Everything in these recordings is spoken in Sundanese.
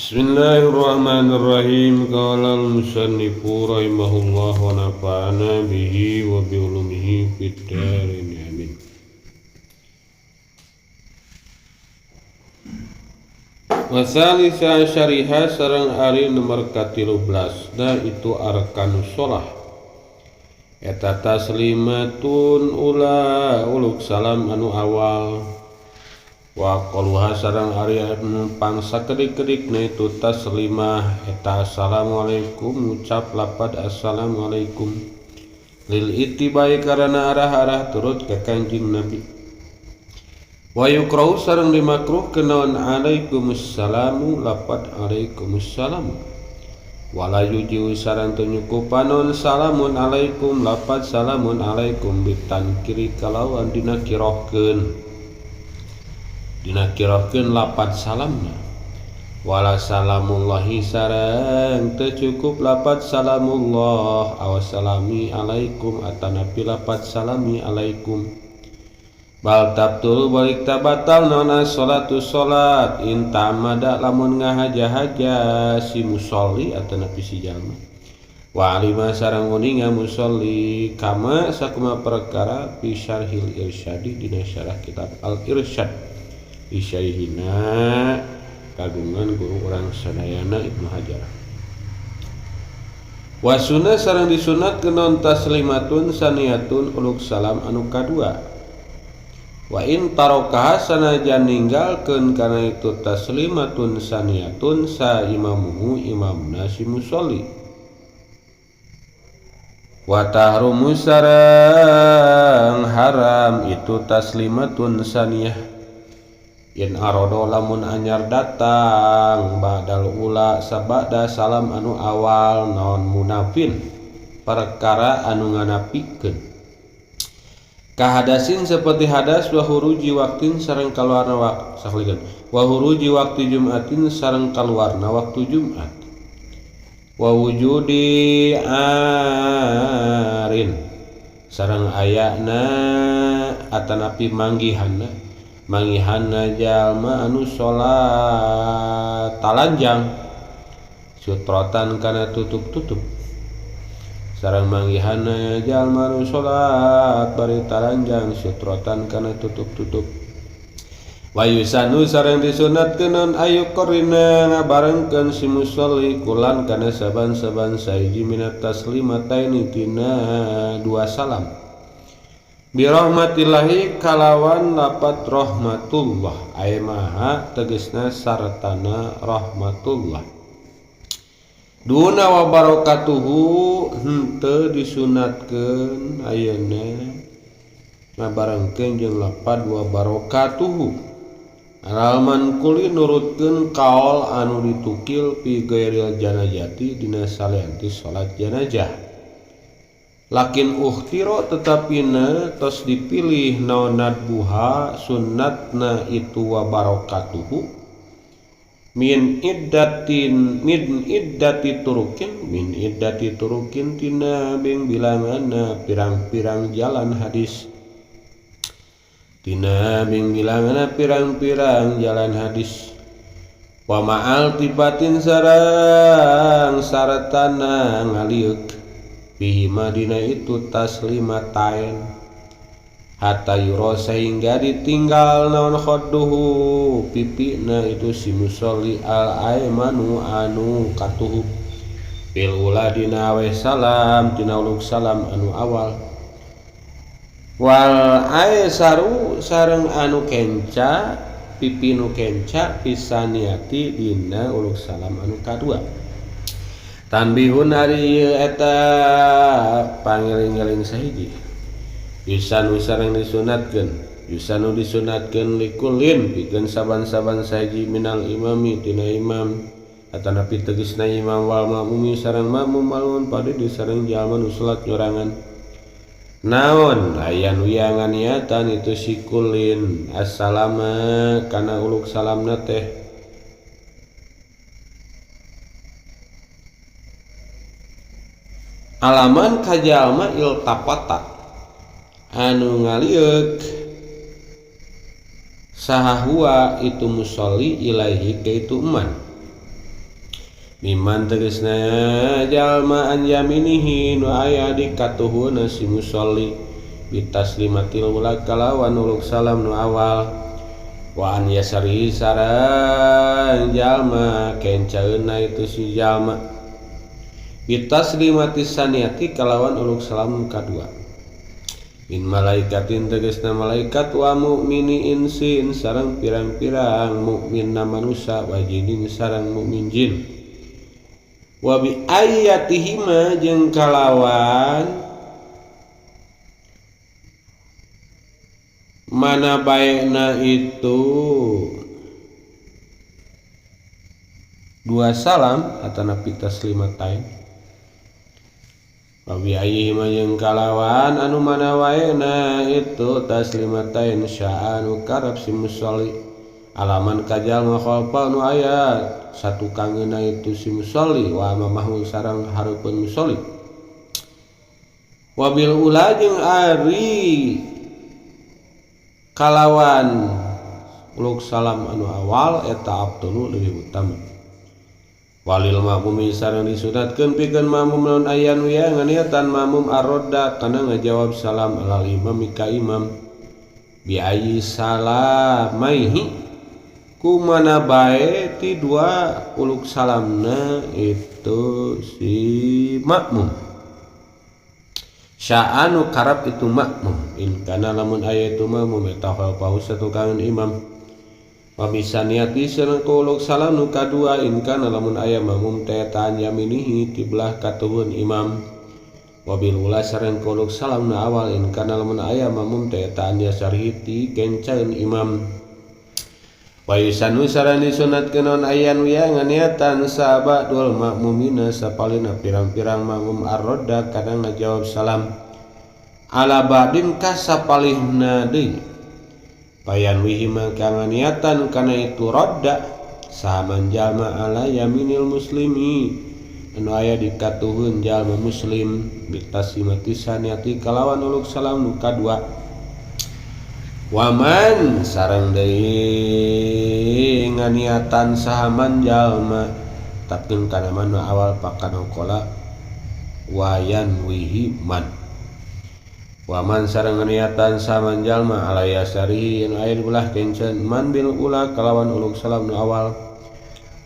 Bismillahirrahmanirrahim. Qala al-musannifu rahimahullah wa nafa'ana bihi wa bi ulumihi fid dharain, amin. Wa salisa syariha sareng ari nomor ka-13 da itu arkanus shalah. Eta taslimatun ula uluk salam anu awal. Wa qaluha sareng ari anu pangsa kedik-kedikna itu taslimah eta assalamualaikum ngucap lapad assalamualaikum lil ittibai karana arah-arah turut ka Kanjeng Nabi. Wa yukrahu sareng dimakruhkeun naon alaikumussalam lapad alaikumussalam. Wala yujiu sareng teu nyukupan naon salamun alaikum lapad salamun alaikum bitankiri kalawan dinakirohkeun. Dinakirohkeun lapad salamna. Wala salamullahi sareng teu cukup lapad salamullah aw salami alaikum atanapi lapad salami alaikum. Bal tabtul balik tabatal naon salatu salat intamada lamun ngahaja-haja si musolli atanapi si jalma. Wa alima sareng uninga musolli kama sakuma perkara fi syarhil irsyadi dina syarah kitab al irsyad. Isyaihina kagungan guru urang sadayana Ibnu Hajar. Wasuna sareng disunatkeun naon taslimatun saniyatun uluk salam anu kadua. Wa in tarokaha sanajan ninggalkeun kana itu taslimatun saniyatun sa imamuhu imamna si musolli. Wa tahrumu sareng haram itu taslimatun saniyah. In arodo lamun anyar datang ba'dal ula sabada salam anu awal naon munafin perkara anu nganapikeun kahadasin seperti hadas wa huruji waktin sareng kaluarna waktu sahlikeun wa huruji waktu jumatin sareng kaluarna waktu jumat wa wujudi arin sareng ayana atanapi manggihanna mangihana jalma anu salat talanjang sutrotan kana tutup-tutup sareng mangihana jalma anu salat bari talanjang sutrotan kana tutup-tutup wa yusanu sareng disunatkeun ayu qarina ngabarengkeun si musolli kulan kana saban-saban saiji minat taslimataini tina dua salam birahmatillahi kalawan lapat rahmatullah ay maha tegesna sartana rahmatullah duna wa barakatuhu henteu disunatkeun ayeuna ngabarengkeun jeung lapad wa barakatuhu alal kuli nurutkeun kaol anu ditukil fi ghairil janazati dina salianti salat janazah. Lakin ukhtiro tetapina tos dipilih naon nadbuha sunnatna itu wa barakatuhu min iddatin min iddati turukin min iddati turukin tina bing bilanganna pirang-pirang jalan hadis tina bing bilanganna pirang-pirang jalan hadis wa ma'al tibatin sarang saratana ngaliuk bihi madina itu taslimatain hatta yura sehingga ditinggal naon khadduhu pipina itu si musolli al aimanu anu katuhu bil ula dina we salam dina uluk salam anu awal wal aisaru sareng anu kenca pipi nu kenca pisaniati dina uluk salam anu kadua. Tanbihun ari eta pangeling-eling sahiji yusanu sareng disunatkeun yusanu disunatkeun likulin pikeun saban-saban sahiji minal imami tina imam atanapi tegesna imam wal makmumi sareng makmum malun pade di sareng jalma nu salat nyorangan naon aya nu yangan niatan itu sikulin assalama kana uluk salamna teh alaman kajalma iltapata anu ngalieuk saha huwa itu musolli ilaihi ka itu eman. Miman tegasna jalma an yaminihi nu aya di katuhuna si musolli bitaslimatil ula kalawan uluk salam nu awal wa an yasarihi sareng jalma kencaeuna itu si jalma bitaslimati saniati kalawan uluk salam nu kadua min malaikatin tegasna malaikat wa mukmini insin sareng pirang-pirang mukminna manusa wa jinin sareng mukmin jin wa bi ayatihima jeung kalawan mana baikna itu dua salam atanapi taslimatain wa bi ayihima jeung kalawan anu mana waena itu taslimatain sya'anu karab si musolli alaman kajalma khalfa nu aya satu kangeuna itu si musolli wa mamahu sareng hareupeun musolli wabil ula jeung ari kalawan uluk salam anu awal eta abdulu leuwih utama walil makmumi sareng disunatkeun pikeun makmum naon aya nu ya nganiatan makmum arrodda kana ngajawab salam alal imam ka imam bi ayyi salamaihi kumana bae ti dua uluk salamna itu si makmum sya'anu karab itu makmum in kana lamun aya itu makmum eta khalfahu satukangan imam wa bisaniati sareng uluk salam nu kadua in kana lamun aya makmum teh ta'an yaminihi ti belah katuhun imam wa bil ula sareng uluk salam nu awal in kana lamun aya makmum teh ta'an yasarihi ti kencaeun imam wa yusanu sareng disunatkeun naon aya nu ya nganiatan sabadul makmumina sapalina pirang-pirang makmum arrodda kana ngajawab salam ala ba'din ka sapalihna deui payan wihi mangka nganiatan kana itu rodda saman jalma ala yaminil muslimi anu aya di katuhun jalma muslim bitasimati saniati kalawan uluk salam nu kadua waman sareng deui nganiatan sahaman jalma tapkeun kana man awal pakana qala wayan wihi man waman sareng nganiatan sahaman jalma ala yasarihi anu aya di belah kenceun man bil ula kalawan uluk salam nu awal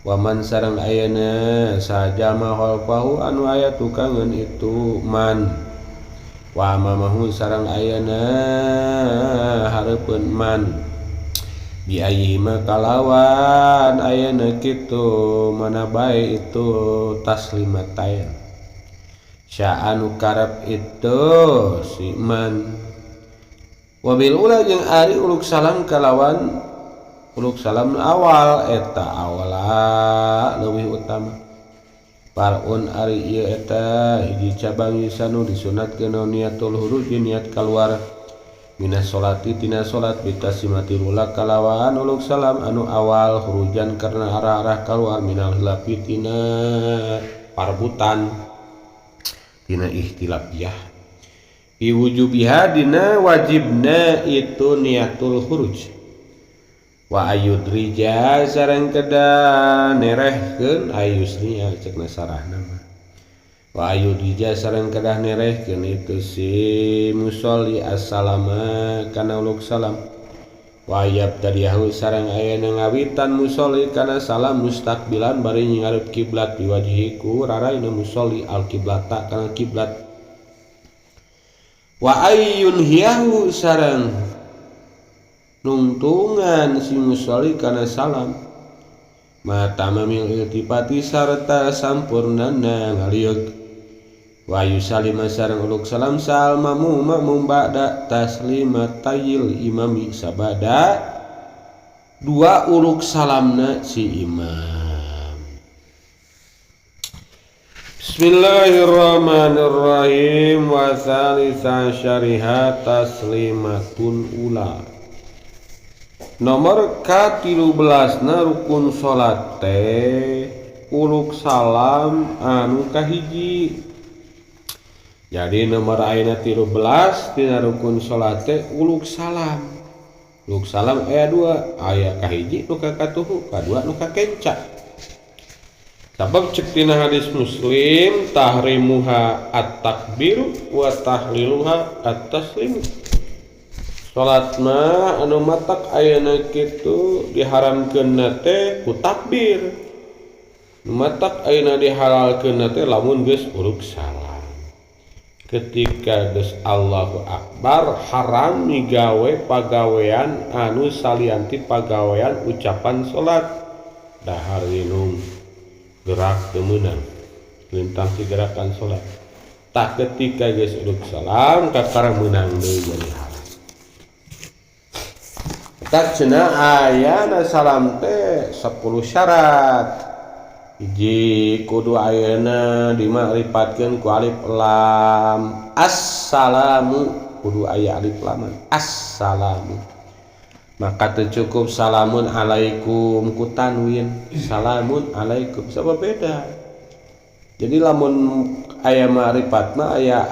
waman sareng ayeuna sajalma khalfahu anu aya tukangeun itu man wa mamahu sareng ayeuna hareupeun man bi ayyima kalawan ayeuna kitu mana bae itu taslimatain sya'anu karab itu si man wabil ula jeung ari uluk salam kalawan uluk salam awal eta awala leuwih utama Parun ari ieu eta hiji cabang yusanu disunatkeun niatul huruj niat kaluar minas sholati tina salat bitasimati ula kalawan uluk salam anu awal hurujan karena arah-arah kaluar minal hilafi tina parbutan tina ikhtilafiyah bi wujubiha dina wajibna itu niatul huruj wa ayudrija sareng kedah nerehkeun ayusnia cekna sarahna mah wa ayudrija sareng kedah nerehkeun itu si musolli assalama kana uluk salam wa yabtadiyahu sareng aya ngawitan musolli kana salam mustaqbilan bari ngarep kiblat biwajhi ku raraina musolli al kiblata kana kiblat wa ayyun hiyahu sareng nungtungan si musolli kana salam mata mamil iltifati sarta sampurnana ngaliuk wa yusalima sareng uluk salam sal mamu makmum ba'da taslimatayil imami sabada dua uluk salamna si imam. Bismillahirrahmanirrahim wa thalitha syariha taslimatun ula. Nomor ka-13 na rukun salat teh uluk salam anu kahiji. Jadi nomor ayeuna 13 tina rukun salat teh uluk salam. Uluk salam aya dua, aya kahiji nu kakatuhu, kadua nu kakenca. Sabab cek tina hadis Muslim tahrimuha at-takbiru wa tahliluha at-taslim. Salat mah anu matak ayeuna kitu diharamkeun teh ku takbir. Nu matak ayeuna dihalalkeun teh lamun geus uruk salam. Ketika geus Allahu Akbar haram migawe pagawean anu salianti pagawean ucapan salat. Dahar minum gerak teu meunang lintang si gerakan salat. Tah ketika geus uruk salam kakara meunang deui jadi haram. Tah cenah ayana salam teh 10 syarat. Hiji kudu ayeuna dimakrifat ku alif lam. Assalamu kudu aya alif lam. Assalamu. Maka teu cukup salamun alaikum ku tanwin. Salamun alaikum sabab beda. Jadi lamun aya ma'rifat mah aya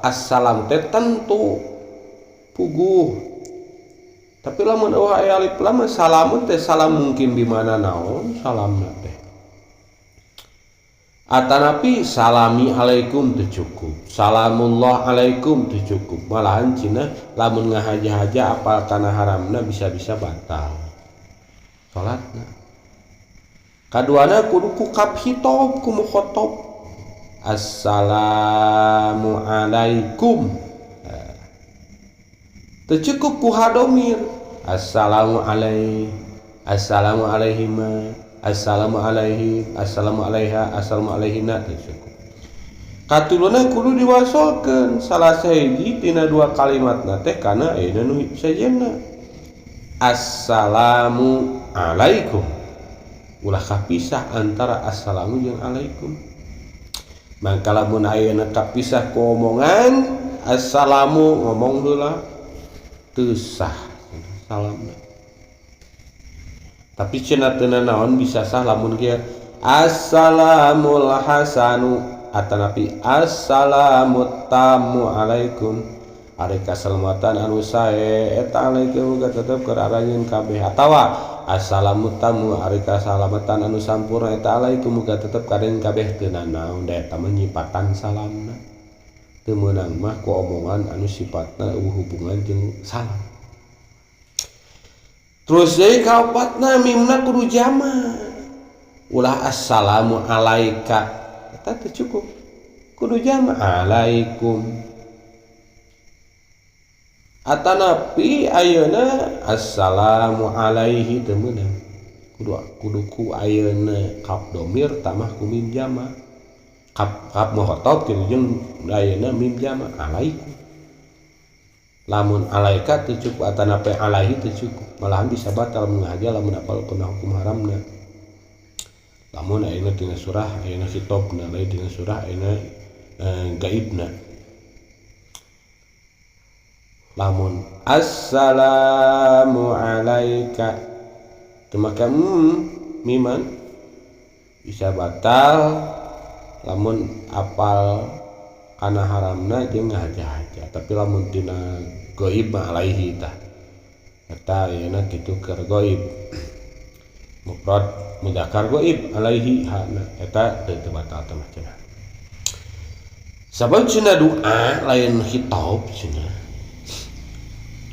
assalam teh tentu puguh. Tapi lamun eueuh aya alif lam salamun teh salam mungkin di mana naon salamna teh. Atanapi salami alaikum teu cukup, salamullah alaikum teu cukup. Malahan cenah lamun ngahaja-haja apal kana haramna bisa-bisa batal salatna. Kaduana kudu ku kap hitob ku mukhotob. Assalamu alaikum. Teu cukup ku hadomir. Assalamu alaihi, assalamu alaihima, assalamu alaihi, assalamu alaiha, assalamu alaihina teu cukup. Katuluna kudu diwasolkeun salah sahiji tina dua kalimatna teh kana ayeuna nu sejenna. Assalamu alaikum. Ulah kapisah antara assalamu jeung alaikum. Mangka lamun ayeuna kapisah ku omongan assalamu ngomong heula teu sah salamna. Tapi cenah teu naon bisa sah lamun kieu assalamul hasanu atanapi assalamu tamu alaikum. Ari kasalamatan anu sae eta alaikum muga tetep keur aranjeun kabeh atawa assalamu tamu ari kasalamatan anu sampurna eta alaikum muga tetep kaden kabeh teu nanaon da eta mah nyipatan salamna. Teu meunang mah ku omongan anu sifatna eueuh hubungan jeung salam. Terus deui kaopatna mimna kudu jama. Ulah assalamu alaika eta teu cukup. Kudu jama alaikum. Atanapi ayeuna assalamu alaihi teu meunang. Kudu ku ayeuna kap domir tamah ku mim jama. Kap muhotob kitu jeung ayeuna mim jama alaikum. Lamun alaika teu cukup atanapi alaihi teu cukup. Malahan bisa batal mengaja lamun apal kana hukum haramna. Lamun ayeuna tina surah ayeuna khitabna lain tina surah ayeuna gaibna. Lamun assalamu alaika teu make miman bisa batal lamun apal kana haramna jeung ngahaja-haja. Tapi lamun tina gaib mah alaihi tah eta ayeuna kitu keur gaib mufrad mudzakkar gaib alaihi hana eta teu batal teh mah cenah. Sabab cenah doa lain khitab cenah.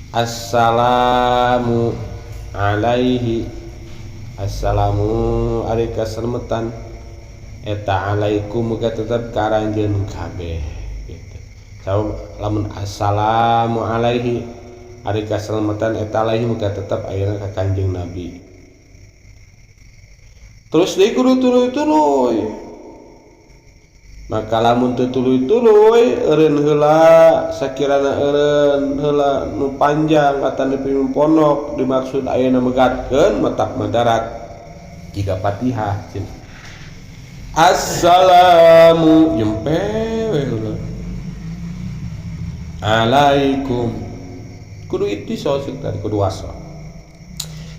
Assalamu alaihi assalamu ari kasalamatan eta alaikum muga tetep ka aranjeun kabeh gitu. Sabab lamun assalamu alaihi ari kasalamatan eta alaihi muga tetep ayeuna ka Kanjeng Nabi. Terus deui kudu tuluy-tuluy. Maka lamun teu tuluy-tuluy eureun heula sakirana eureun heula nu panjang atanapi nu pondok dimaksud ayeuna megatkeun matak madarat jiga Fatihah cenah. Assalamu jempe we heula. Alaikum kudu ittisal ceuk tadi kudu wasal.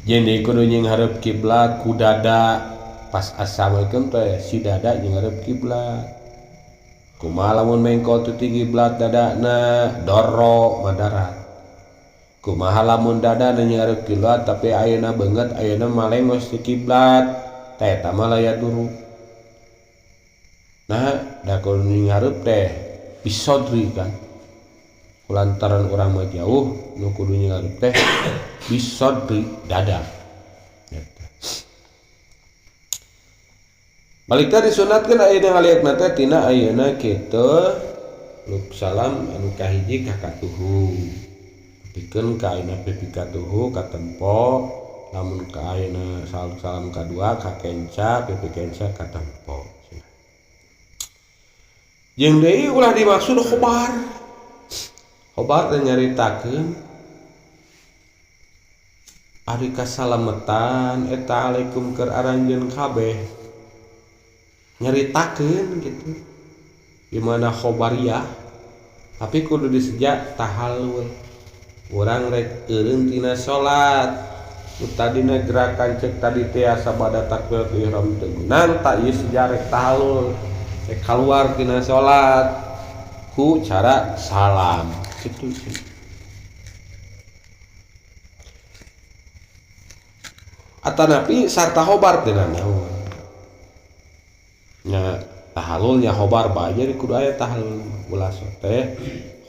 Jeung kudu jeung hareup kiblat ku dada pas assalamualaikum teh si dada jeung hareup kiblat. Kumaha lamun mengkol teu ti kiblat dadana doro madarat. Kumaha lamun dadana nyareup kiblat tapi ayeuna beungeut ayeuna malengos ti kiblat teh eta mah laya duru. Nah da kudu ngareup teh bisodri kan kulantaran urang mah jauh nu kudu ngareup teh bisodri dada. Balik teh disunatkeun ayeuna ngaliatna teh tina ayeuna kitu luk salam anu kahiji ka katuhu pikeun ka ayeuna pipi katuhu katempo lamun ka ayeuna salam kadua ka kenca pipi kenca katempo. Jeung deui ulah dimaksud khobar. Khobar teh nyaritakeun ari kasalametan eta alaikum keur aranjeun kabeh. Nyaritakeun gitu gimana khobariyah tapi kudu disejak tahallul urang rek eureun tina salat tadina gerakan cek tadi teh asa bada takbiratul ihram teu meunang tak ieu sejak rek tahallul rek kaluar tina salat ku cara salam kitu. Atanapi sarta khobar teh naon nya tahalulnya khobar bae jadi kudu aya tahalul ulah teh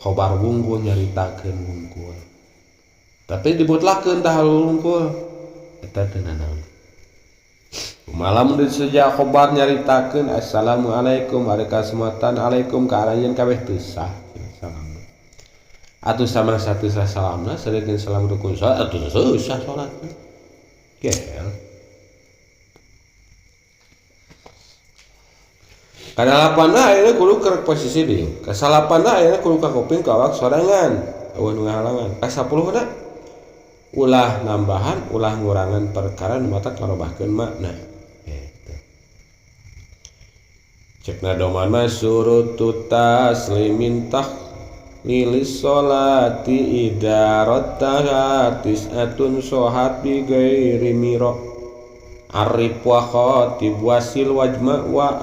khobar wungkul nyaritakeun wungkul tapi dibutlakeun tahalul wungkul eta teu nanaon. Malam disejak khobar nyaritakeun assalamualaikum ari kasumatan alaikum ka aranjeun kabeh teu sah salam atuh sama satu sah salamna sadekeun salam rukun salat atuh sah salatna gel. Kadalapanna ayeuna kudu keur posisi dieu. Kasalapanna ayeuna kudu ka kuping ka awak sorangan, eueuh nu ngahalangan. Kasapuluhna ulah nambahan, ulah ngurangan perkara nu matak ngarobahkeun makna. Gitu. Cekna doman mah surutu taslimin tah lilis sholati idza rattaha tis'atun sohat bi ghairi mira. Arif wa khatib wasil wajma wa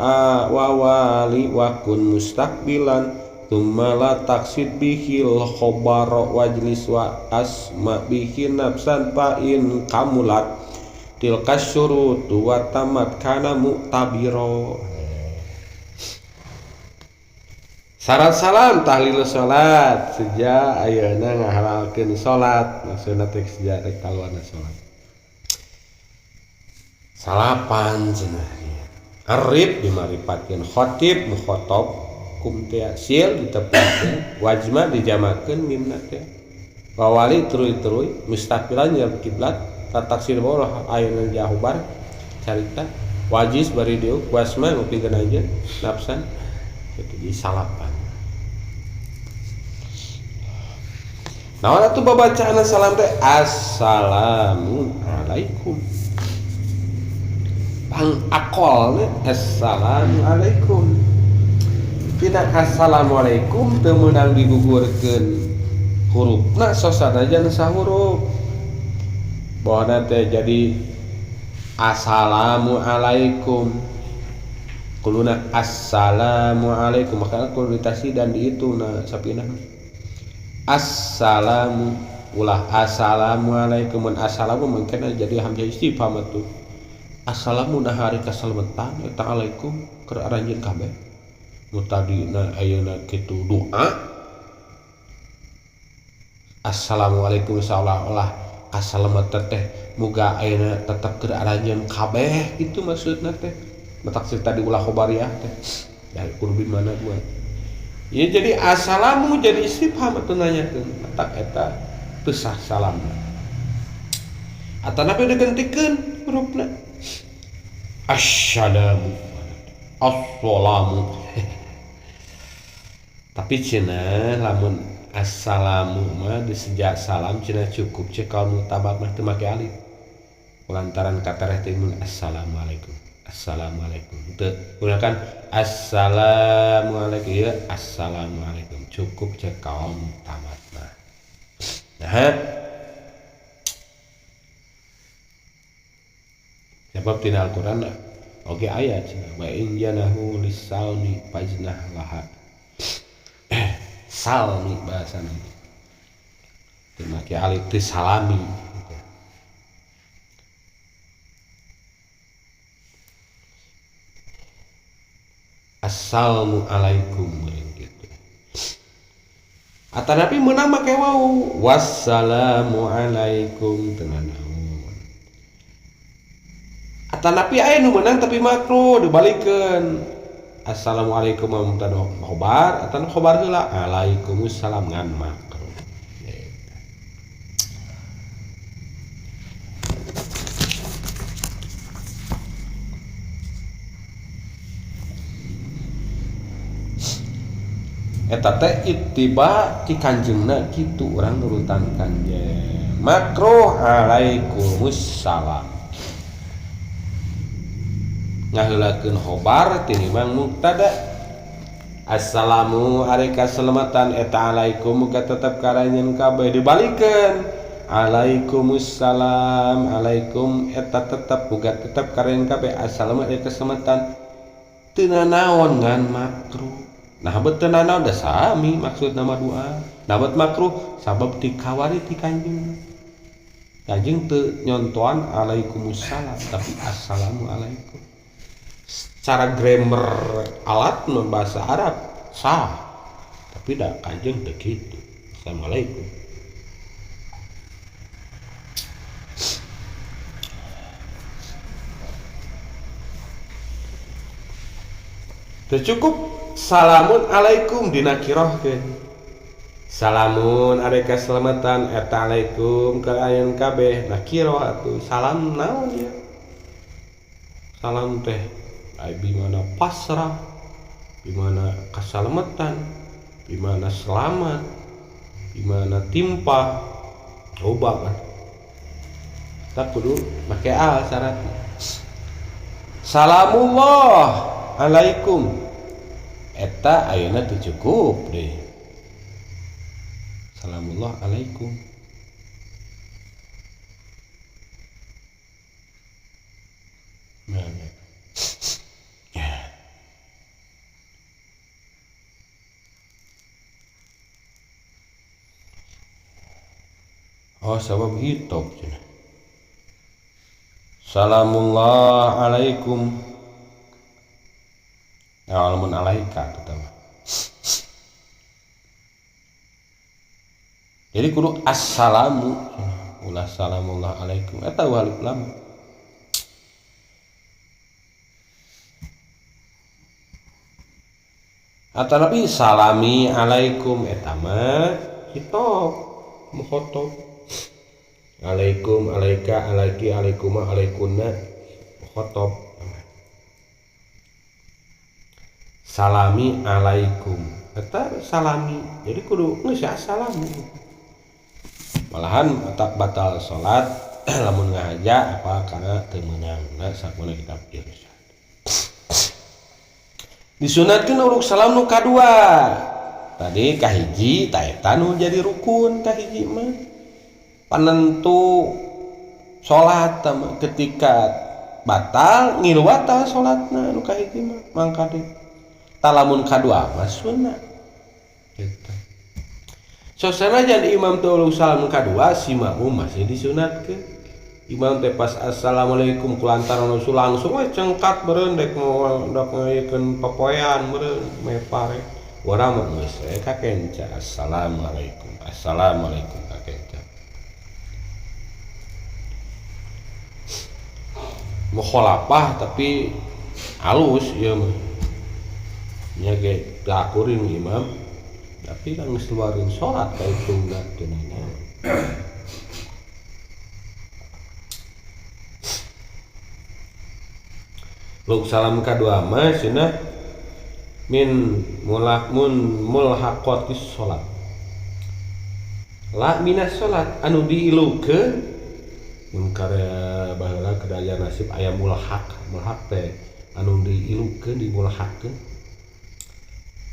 wa wali wa kun mustaqbilan thumma la taqsid bihil khabar wajlis wa asma bihi nafsan fa in kamulat tilka syurutu wa tamat kana mu'tabiro. Syarat salam tahlil salat sejak ayeuna ngahalalkeun salat maksudna teh sejak rek kaluarna salat. Salapan cenah arif dimaripatkeun khatib mukhatab kum teh sil ditepungkeun wajma dijamakeun mimna teh wawali teruy-teruy mustaqilan ya kiblat tataksir bawah ayeuna jahubar carita wajis bari dieu wasma ngupikeun aja nafsan kitu di salapan. Naon atuh babacaanna salam teh assalamualaikum pang akolna assalamualaikum. Tina assalamualaikum teu meunang digugurkeun hurufna sosanajan sahurup bahwa teh jadi assalamualaikum kuluna assalamualaikum maka kudu ditasidan diituna sapinah assalamu ulah assalamualaikum mun assalamu mungkin jadi hamzah istifham atuh assalamu nah hari kasalametan eta alaikum keur aranjeun kabeh nu tadina ayeuna kitu doa assalamualaikum seolah-olah kasalametan teh muga ayeuna tetep keur aranjeun kabeh kitu maksudna teh matak tadi ulah khobariyah teh dari kudu di mana gua ya jadi assalamu jadi istifham atuh nanyakeun matak eta teu sah salamna atanapi digentikeun hurufna assalamu assalamu. Tapi cenah lamun assalamu mah disejak salam cenah cukup cek kaum mutabat mah teu make alif lantaran katareh teh mun assalamualaikum assalamualaikum teu gunakan assalamualaikum ya assalamualaikum cukup cek kaum mutabat mah. Nah sebab tina Al-Qur'an oge aya cenah wa in janahu lisalmi fajnah laha. Salmi bahasana teu make alif teh salami. Assalamualaikum meureun kitu. Atanapi meunang make wau wassalamualaikum teu nanaon. Atanapi aya nu meunang tapi makruh dibalikeun. Assalamualaikum mubtada khobar atana khobar heula alaikumussalam ngan makruh. Eta teh ittiba ti kanjengna kitu urang nurutan kanjeng. Makruh alaikumussalam. Ngaheulakeun khobar tinimbang mubtada. Assalamu ari kaselamatan eta alaikum muga tetep karanjeun kabeh dibalikeun. Alaikumussalam alaikum eta tetep muga tetep karanjeun kabeh assalamu ari kaselamatan. Teu nanaon ngan makruh. Nah bet teu nanaon da sami maksud nama doa. Nah bet makruh sabab dikawari ti kanjeng. Kanjeng teu nyontoan alaikumussalam tapi assalamualaikum. Secara grammar alat bahasa Arab sah. Tapi da kanjeng teu kitu. Assalamualaikum. Teu cukup salamun alaikum dinakirohkeun. Salamun ari kaselamatan eta alaikum ka ayeuna kabeh nakiroh atuh salam naon ya. Salam teh ai bimana pasrah, bimana kasalamatan, bimana selamat, bimana timpa, loba kan. Tak kudu make al syaratna. Salamullah alaikum eta ayeuna teu cukup deh. Salamullah alaikum. Mana? Oh sabab hitop cenah. Salamullah alaikum. Alamun alaika eta mah. Jadi kudu assalamu ulah salamullah alaikum eta alif lam. Atanapi salami alaikum eta mah hitop mukhotob. Alaikum alaika alaiki alaikuma alaikunna mukhotob. Salami alaikum eta salami jadi kudu geus assalamu. Malahan otak batal salat lamun ngahaja apa kana teu meunangna sakuna kitab irsyad. Disunatkeun uruk salam nu kadua. Tadi kahiji ta eta nu jadi rukun kahiji mah. Panentu salat ketika batal ngilu batal salatna nu kahiji mah mangkade. Talamun kadua mah sunnah. Gitu. So sanajan imam teu uluk salam kadua si makmum masih disunatkeun. Imam teh pas assalamualaikum kulantaran rasul langsung we cengkat meureun dek moal dek ngayekeun papoean meureun mepare. Urang mah geus we ka kenca assalamualaikum assalamualaikum ka kenca. Mukhalafah tapi halus ieu mah. Nya ge diakurin imam tapi kan geus luarin salat ka itungna teu nanaon. Luk salam kadua mah cenah min mulakmun mulhaqatis salat. La minas salat anu diilukeun mun karya baheula kedaya nasib aya mulhaq, mulhaq teh anu diilukeun dimulhaqkeun.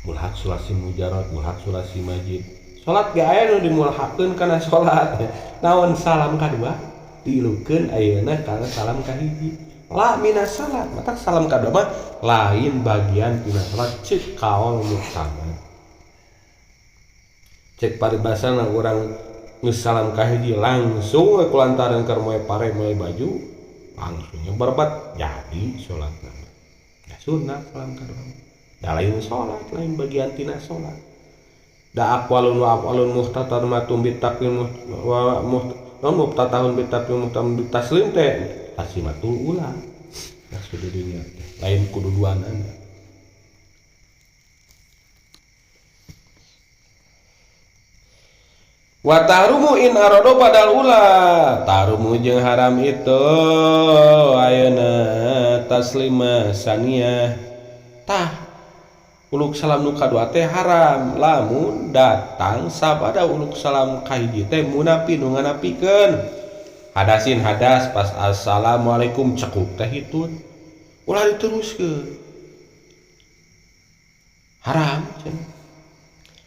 Mulhaq sulasi mujarad, mulhaq sulasi majid. Salat ge aya nu dimulhaqkeun kana salat. Naon salam kadua diilukeun ayeuna kana salam kahiji. La minas salat, mata salam kadua mah lain bagian tina salat cek kaol muktamad. Cek paribasana urang geus salam kahiji langsung we kulantaran keur moe pare moe baju langsung nyebarbat jadi salatna. Ya sunat salam kadua. Da lain salat, lain bagian tina salat. Da aqwalun wa af'alun muhtatan matum bitaqim wa muhtatahun bitaqim muhtam bitaslim teh taslimatul ula. Maksud dinya teh lain kudu duanana. Wa tahrumu in arado padal ula tahrumu jeung haram itu ayeuna taslima saniyah tah uluk salam nu kadua teh haram lamun datang sabada uluk salam kahiji teh munafi nu nganapikeun hadasin hadas pas assalamualaikum cekup teh hitun ulah diteruskeun haram cenah.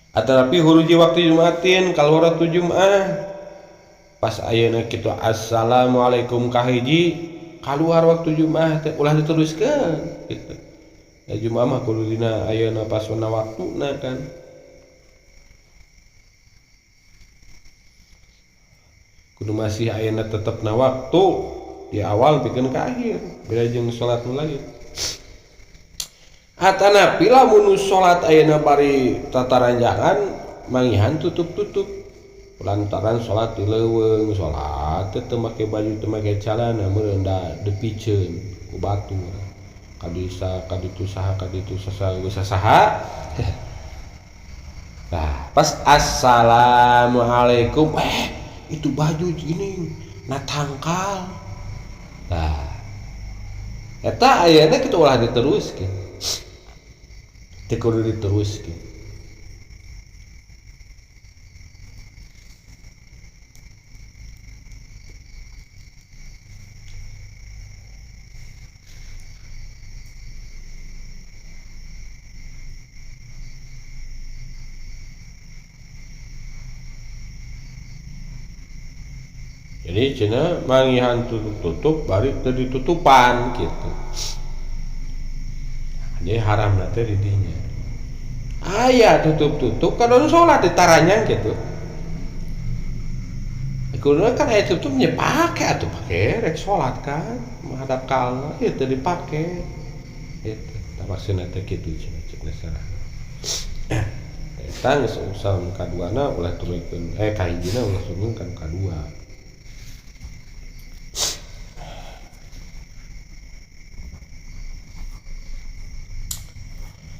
Atanapi huruji waktu Jumatin kaluar waktu Jumat pas ayeuna kitu assalamualaikum kahiji kaluar waktu Jumat teh ulah diteruskeun kitu. Da Jumat mah kudu dina ayeuna pas wana waktuna kan. Kudu masih ayeuna tetepna waktu di awal pikeun ka akhir beda jeung salat nu lain. Atanapi lamun salat ayeuna bari tataranjangan mangihan tutup-tutup lantaran salat di leuweung salat teh teu make baju teu make calana meureun da dipiceun ku batur kadisa kaditu saha kaditu saha geus saha. Nah pas assalamualaikum itu baju gini na tangkal. Nah eta ayeuna kitu ulah diteruskeun teu kudu diteruskeun. Jadi cenah mangihan tutup-tutup bari teu ditutupan kitu. Jadi haram teh di dinya. Aya tutup-tutup kan salat ditaranyang kitu. Kudu kan aya tutupnya pake atuh pake rek salat kan menghadap ka Allah ieu teu dipake. Gitu. Tah maksudna teh kitu cenah ceuk nasarah. Eta geus urusan kaduana ulah turunkeun kahijina ulah turunkeun kadua.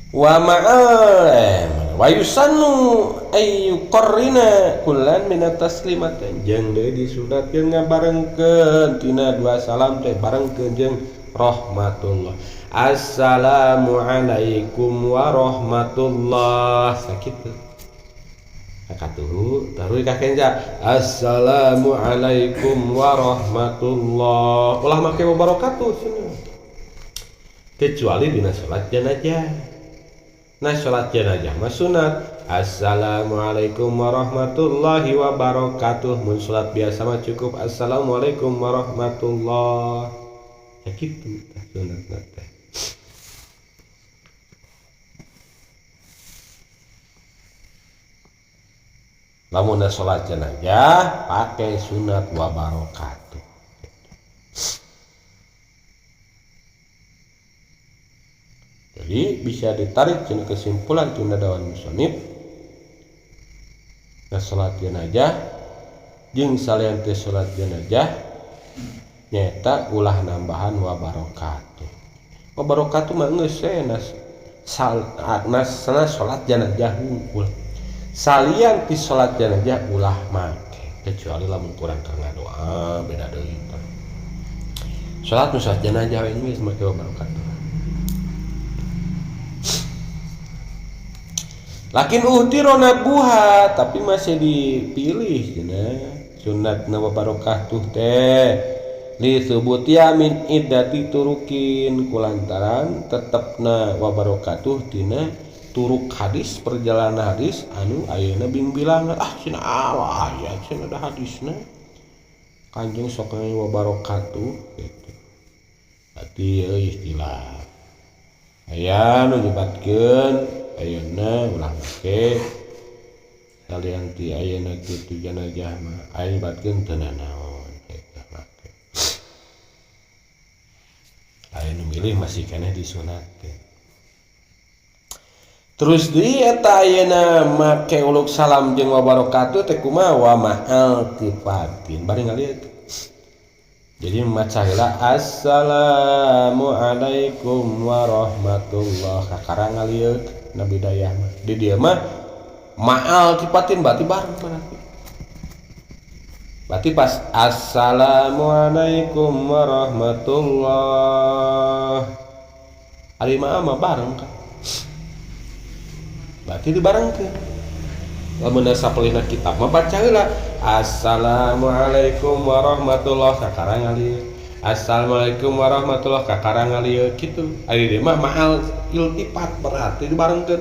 Wa ma'a wa yusannu ay yuqarrina kullan min at-taslimatain jeung deui disunatkeun ngabarengkeun tina dua salam teh barengkeun jeung rahmatullah. Assalamualaikum warahmatullah sakitu. Katuhu taruh ka kenja assalamualaikum warahmatullah ulah make wabarakatuh cenah. Kecuali dina salat jenazah. Nah salat jenazah mah sunat assalamualaikum warahmatullahi wabarakatuh. Mun salat biasa mah cukup assalamualaikum warahmatullah. Ya kitu tah sunatna teh. Lamun salat jenazah pakai sunat wabarakatuh. Jadi bisa ditarik tina kesimpulan tina dawan musonib nah salat jenazah jeung salian teh salat jenazah nyaeta ulah nambahan wa barakatuh. Wa barakatuh mah geus we nas salat jenazah hungkul. Salian ti salat jenazah ulah make kecuali lamun kurang keur ngadoa beda deui. Salat nu salat jenazah we geus make wa barakatuh. Lakin uhtirona buha tapi masih dipilih cenah sunat na barokah tuh teh li subutia min iddati turukin kulantaran tetepna wa barokatuh tina turuk hadis perjalanan hadis anu ayeuna bingbilangan ah cenah Allah aya cenah ada hadisna kanjeng sok wa barokatuh gitu. Berarti istilah aya nu nyebatkeun ayeuna ulah make salian ti ayeuna kitu jenazah mah aya nyebatkeun teu nanaon eta make aya nu milih masih keneh disunatkeun. Terus di eta ayeuna make uluk salam jeung wabarakatuh teh kumaha wa ma'al tifatin bari ngalieu. Jadi maca heula assalamualaikum warahmatullah kakara ngalieu na bidayah mah. Di dieu mah ma'al tifatin berarti bareng berarti. Berarti pas assalamualaikum warahmatullah. Ari mah bareng kan. Berarti dibarengkeun. Lamun sapelihna kitab mah baca heula assalamualaikum warahmatullah kakara ngalieu. Assalamualaikum warahmatullah kakara ngalieu kitu. Ari dieu mah ma'al iltifat berarti dibarengkeun.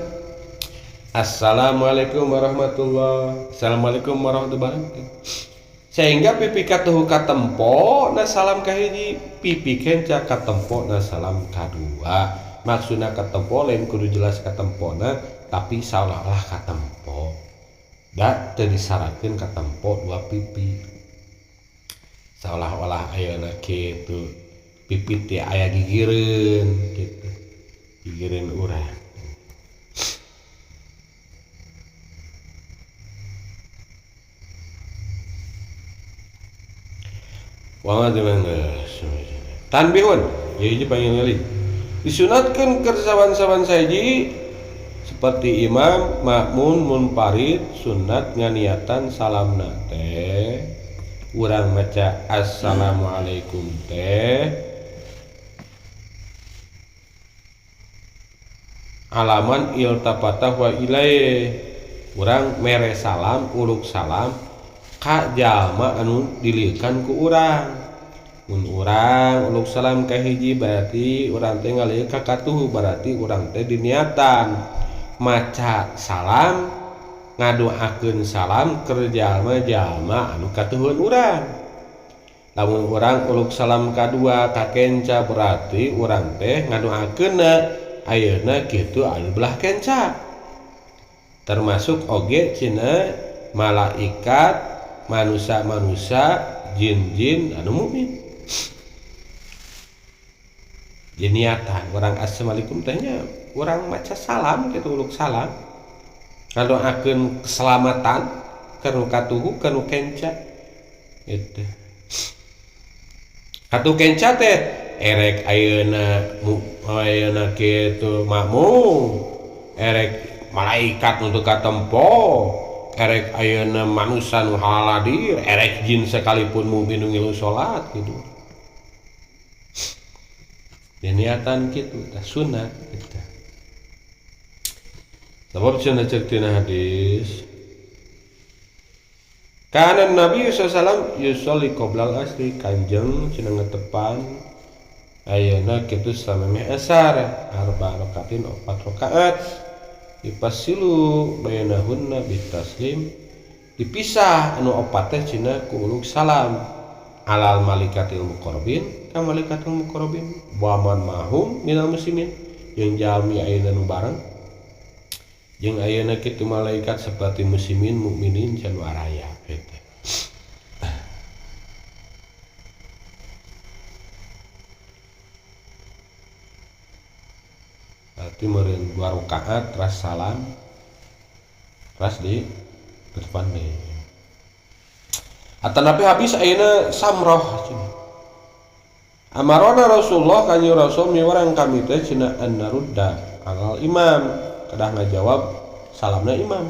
Assalamualaikum warahmatullah. Assalamualaikum warahmatullahi wabarakatuh. Sehingga pipi katuhu katempo na salam kahiji, pipi kenca katempo na salam kadua. Maksudna katempo lain kudu jelas katempona tapi seolah-olah katempo. Da teu disyaratkeun katempo dua pipi. Seolah-olah ayeuna kitu pipi teh aya gigireun kitu. Gigireun urang. Wa tanbihun ieu hiji pangingali. Disunatkeun keur saban-saban saji seperti imam, makmum, munfarid sunat nganiatan salamna teh urang maca assalamualaikum teh alaman iltafata wa ilaih urang mere salam uluk salam ka jalma anu dilieukan ku urang. Mun urang uluk salam ka hiji berarti urang teh ngalieu ka katuhu berarti urang teh diniatan maca salam ngadoakeun salam keur jalma-jalma anu katuhun urang. Lamun urang uluk salam kadua ka kenca berarti urang teh ngadoakeunna ayeuna kitu anu belah kenca. Termasuk oge cenah malaikat, manusia-manusia, jin-jin anu mukmin. Diniatan orang assalamualaikum tehnya orang maca salam gitu uluk salam ngadoakeun keselamatan ka nu katuhu ka nu kenca gitu. Katuh kenca teh erek ayeuna ayeuna kitu makmum, erek malaikat nu teu katempo, erek ayeuna manusia nu haladir, erek jin sekalipun mukmin nu ngilu salat gitu. Diniatan kitu tah sunat gitu. Sebab cenah ceuk tina hadis kana Nabi sallallahu alaihi wasallam yusolli qoblal asri kanjeng cenah ngetepan ayeuna kitu samemeh asar arba rakaatin 4 rakaat dipasilu bainahunna bitaslim dipisah anu opat teh cenah ku uluk salam alal malikatil muqarrabin ka malikatul muqarrabin wa man mahum minal muslimin jeung jalmi ayeuna nu bareng jeung ayeuna kitu malaikat seperti muslimin mukminin can araya gitu. Berarti meureun 2 rakaat ras salam ras di depan deui. Atanapi habis ayeuna samroh cenah. Amarona Rasulullah kanjeng Rasul miwarang kami teh cenah annarudda alal imam kedah ngajawab salamna imam.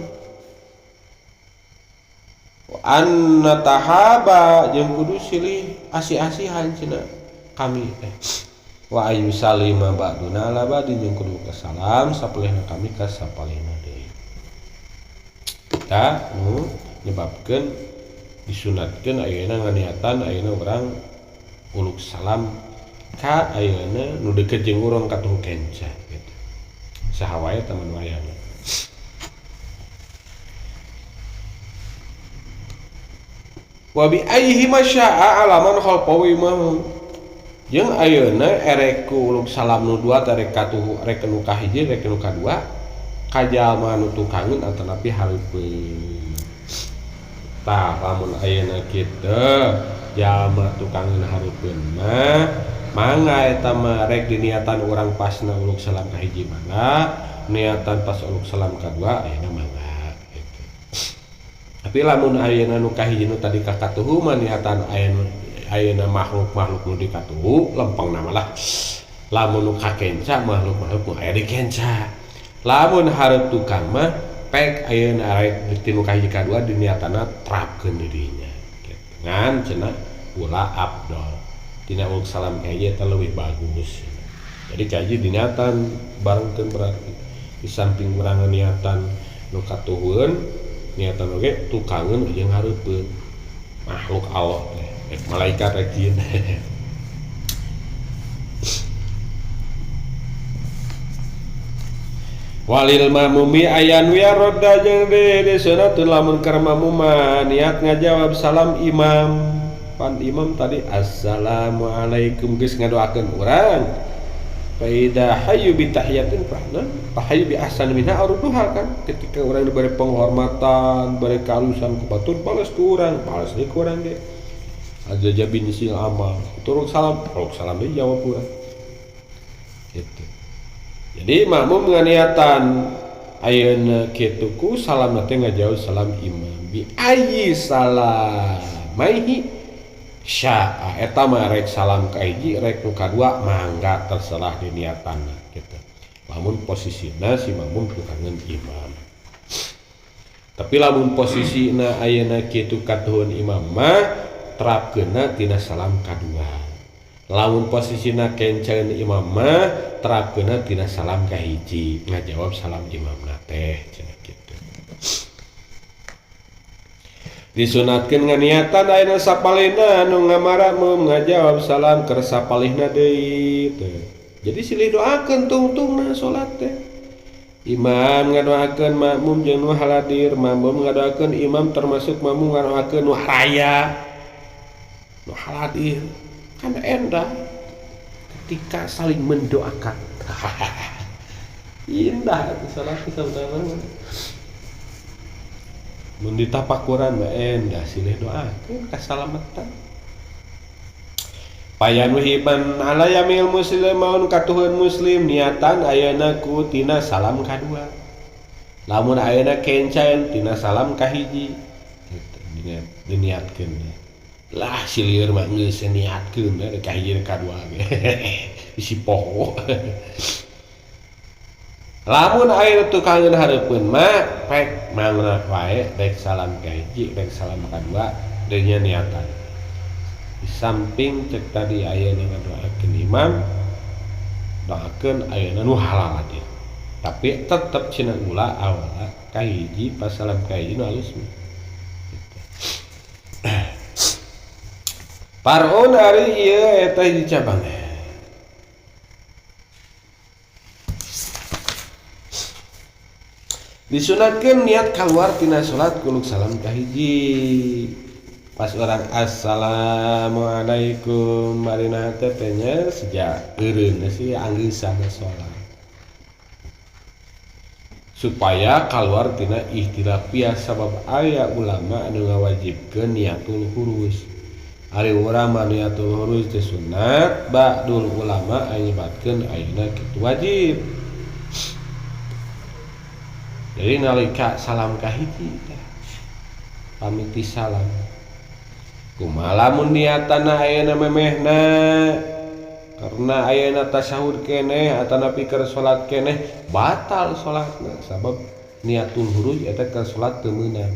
Wa anna tahaba jeung kudu silih asih-asihan cenah kami teh. Wa ayu salima ba'duna ala ba'din jeung kudu salam sapalihna kami ka sapalihna deui. Eta nu nyebabkeun disunatkeun ayeuna nganiatan ayeuna urang uluk salam ka ayeuna nu deukeut jeung urang katuhu kenca gitu. Saha wae teman wayana. Wa bi ayhi masya'a alaman khalfahu imam. Jeung ayeuna erek ku uluk salam nu dua erek katuhu erek nu kahiji erek nu kadua ka jalma nu tukangeun atanapi hareupeun. Tah lamun ayeuna kitu jalma tukangeun hareupeun mah mangga eta mah rek diniatan urang pasna uluk salam ka hiji mangga niatan pas uluk salam kadua ayeuna mangga gitu. Tapi lamun ayeuna nu kahiji nu tadi kakatuhu mah niatan ayeuna makhluk-makhluk nu dikatuhu lempeng nama lah. Lamun nu kakenca makhluk-makhluk nu aya dikenca. Lamun hareup tukang mah pek ayeuna arek tinu kahiji kadua diniatana terapkeun dirinya gitu. Ngan cenah ulah abdol tina uluk salam kahiji eta leuwih bagus. Jadi kahiji diniatan barengkeun berarti di samping urang niatan nu katuhueun niatan oge tukangeun jeung hareupeun makhluk Allah teh rek malaikat rek jin. Walil mamumi ayan wiyarodda jeung deui sunatun lamun keur mamuma niat ngajawab salam imam. Pan imam tadi assalamualaikum geus ngadoakeun urang. Fa idza hayyu bi tahiyatin fahna fahayyu bi ahsani minha arduha kan. Ketika urang diberi penghormatan, beri kehalusan ku batur balas ku urang, balas deui ku urang ge. Aja jabin sil amal. Turun salam, uruk salam deui jawab urang. Gitu. Jadi makmum nganiatan ayeuna kitu ku salam teh ngajauh salam imam bi ayyi salamaihi syaa eta mah rek salam ka hiji rek nu kadua mangga terserah diniatanna kitu. Lamun posisina si makmum tukangeun imam. Tapi lamun posisina ayeuna kitu katuhun imam mah terapkeunna tina salam kadua. Lamun posisina kenceun imam mah terapkeunna tina salam kahiji ngajawab salam imamna teh cenah kitu. Disunatkeun nganiatan ayeuna sapalihna anu ngamara mum ngajawab salam keur sapalihna deui teh. Jadi silih doakeun tungtungna salat teh. Imam ngadoakeun makmum jeung nu haladir, makmum ngadoakeun imam termasuk makmum ngadoakeun nu haraya nu haladir. Kan endah ketika saling mendoakan. Indah itu salat saudara. Mun ditapakuran mah endah silih doakeun kasalamatan. Payan hiban ala yamil muslim maun katuhun muslim niatan ayeuna ku tina salam kadua. Lamun ayeuna kencaeun tina salam kahiji gitu diniatkeun. Lah silieur mah geus niatkeun rek kahiji kadua ge. Bisi poho. Lamun ayeuna tukangeun hareupeun mah pek mangna wae rek salam kahiji rek salam kadua deui niatan. Di samping cek tadi ayeuna ngadoakeun imam doakeun ayeuna nu halal dia. Tapi tetep cenah ulah awalna kahiji pas salam kahiji nu alus mah. Gitu. Parun ari ieu eta hiji cabang. Disunatkeun niat keluar tina salat kuluk salam kahiji. Pas orang assalamualaikum marina teh nya sejak eureun sih anggeusan salat. Supaya keluar tina ikhtilafiyah sabab aya ulama anu ngawajibkeun niatul hurus. Ari urang mah niatul hurus teh sunat, ba'dul ulama aya nyebatkeun ayeuna kitu wajib. Jadi nalika salam kahiji teh pamiti salam. Kumaha lamun niatana ayeuna memehna karena ayeuna tasyahud keneh atanapi keur salat keneh batal salatna sabab niatul huruj eta keur salat teu meunang.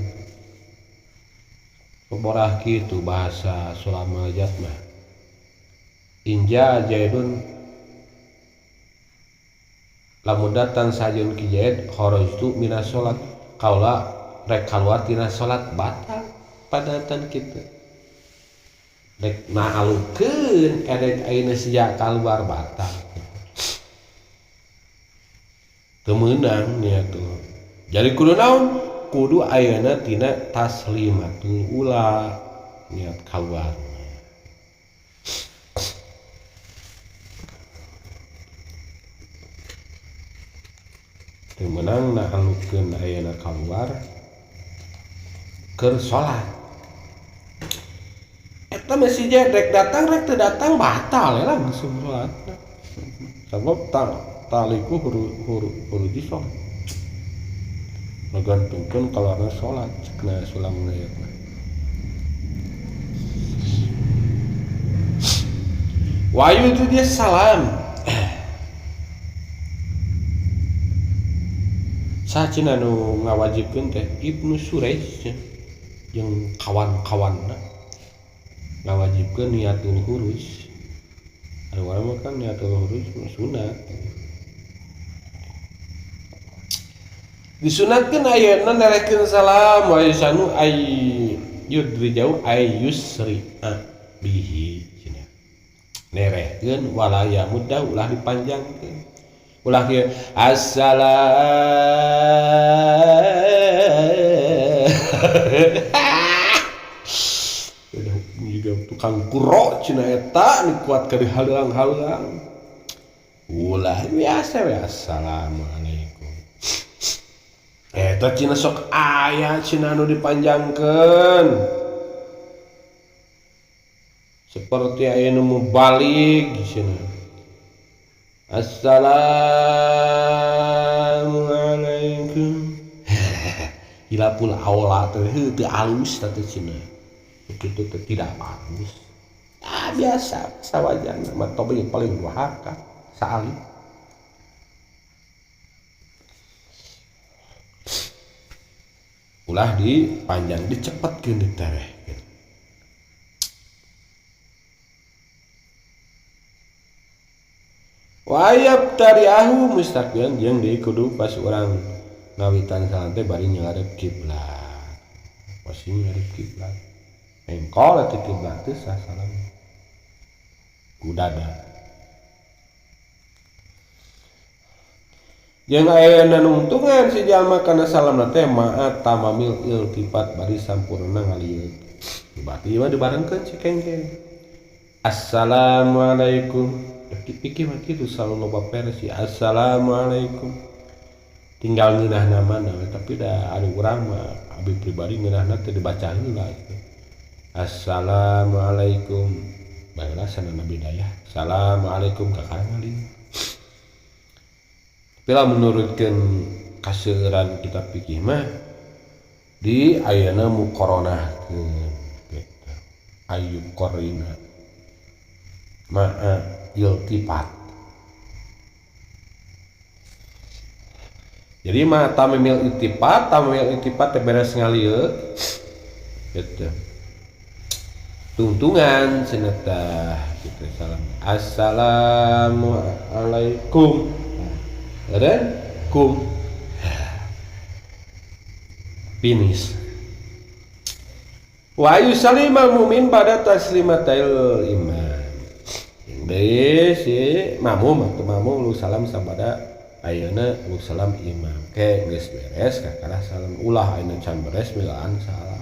Peborah kitu bahasa sulamajat mah. Inja jaidun lamun datang sajeun ki Zaid kharajtu minas salat kaula rek kaluar tina salat batal padatan kitu. Rek naalukeun erek ayeuna sia kaluar batal. Teu meunang niatul. Jadi kudu naon? Kudu ayeuna tina taslimatul ula niat kaluar. Teu meunang naalukeun ayeuna kaluar keur salat. Eta mah si rek datang rek teu datang batal ya langsung salat. Sabab taliku huruji sholat ngagantungkeun kaluarna salat cekna sulam ieu mah. Wayu itu dia salam. Sacina nu ngawajibkeun teh Ibnu Suraij jeung kawan-kawanna ngawajibkeun niatul khuruj. Anu urang mah kan niatul khuruj sunat. Disunatkeun ayeuna nerekeun salam wa yusanu ay yudrijau ay yusri bihi cenah. Nerehkeun wala yamudda ulah dipanjangkeun. Ulah kieu assalam udah juga tukang kuro cenah eta nu kuat ka dihalang-halang. Ulah biasa we assalamualaikum. Eta cenah sok aya cenah anu dipanjangkeun. Seperti aya nu mubalik cenah. Assalamualaikum. Hilapul aula teh teu alus teh cenah. Kitu teh tidak bagus. Ah biasa sawajana mah tobe paling dua haka saali. Ulah dipanjang dicepetkeun diterehkeun. Wayab tariahu mustaqbilan jeung deui kudu pas urang ngawitan salam teh bari ngarep kiblat. Pasti ngarep kiblat. Engkol eta kiblat teh sah salam. Kudada. Jeung aya nungtungan si jalma kana salamna teh maat tamamil iltifat bari sampurna ngalieut. Berarti mah dibarengkeun si kengkeng. Assalamualaikum. Pikir mah kitu selalu loba versi assalamualaikum. Tinggal ngeunahna mana tapi da ari urang mah abi pribadi ngeunahna teh dibaca heula gitu. Assalamualaikum. Baheula sanana bidayah. Assalamualaikum ka karang. Tapi lah menurutkeun kaseueuran kitab fikih mah di ayeuna muqaranahkeun gitu. Ayu qarina ma'a iltifat. Jadi mah tamimil iltifat teh beres ngalieu gitu. Tungtungan cenah tah gitu salam. Assalamualaikum. Ada kum. Finish. Wa yusalimal mu'min pada taslimatil iman. Deui si mamum atau mamum lu salam sabada ayeuna lu salam imam. Ke geus beres kakara salam ulah ayeuna can beres milaan salam.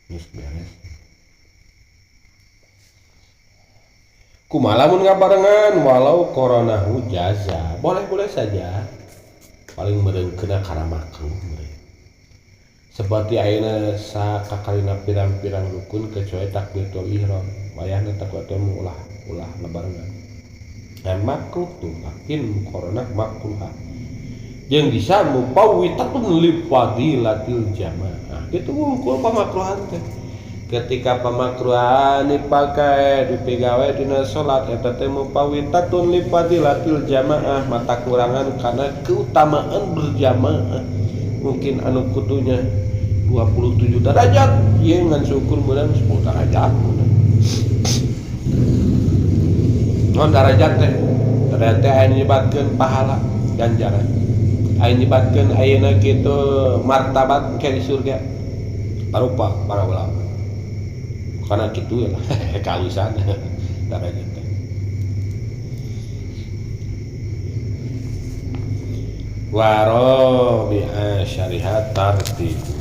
Geus beres. Kumaha lamun ngabarengan walau koronahu jaza. Boleh-boleh saja. Paling meureun kena kana makruh meureun. Seperti ayeuna sakakalina pirang-pirang rukun kecuali takbiratul ihram. Wayahna takbiratul ulah ulah lebarengan. Dan makruh tuh makin korona makruha. Jeung bisa mupawitatun li fadilatil jamaah. Kitu wungkul pamakruhan teh. Ketika pamakruhan dipakai dipigawe dina salat eta teh mupawitatun li fadilatil jamaah, mata kurangan karena keutamaan berjamaah. Mungkin anu kudunya 27 derajat, ieu ngan syukur meunang 10 derajat. Non derajat teh, derajat teh aya nyebatkeun pahala ganjaran. Aya nyebatkeun ayeuna kitu martabat ke di surga. Parupa para ulama. Karena kitu ya lah kalusan derajat teh. Waro bi'a syariat tartibu.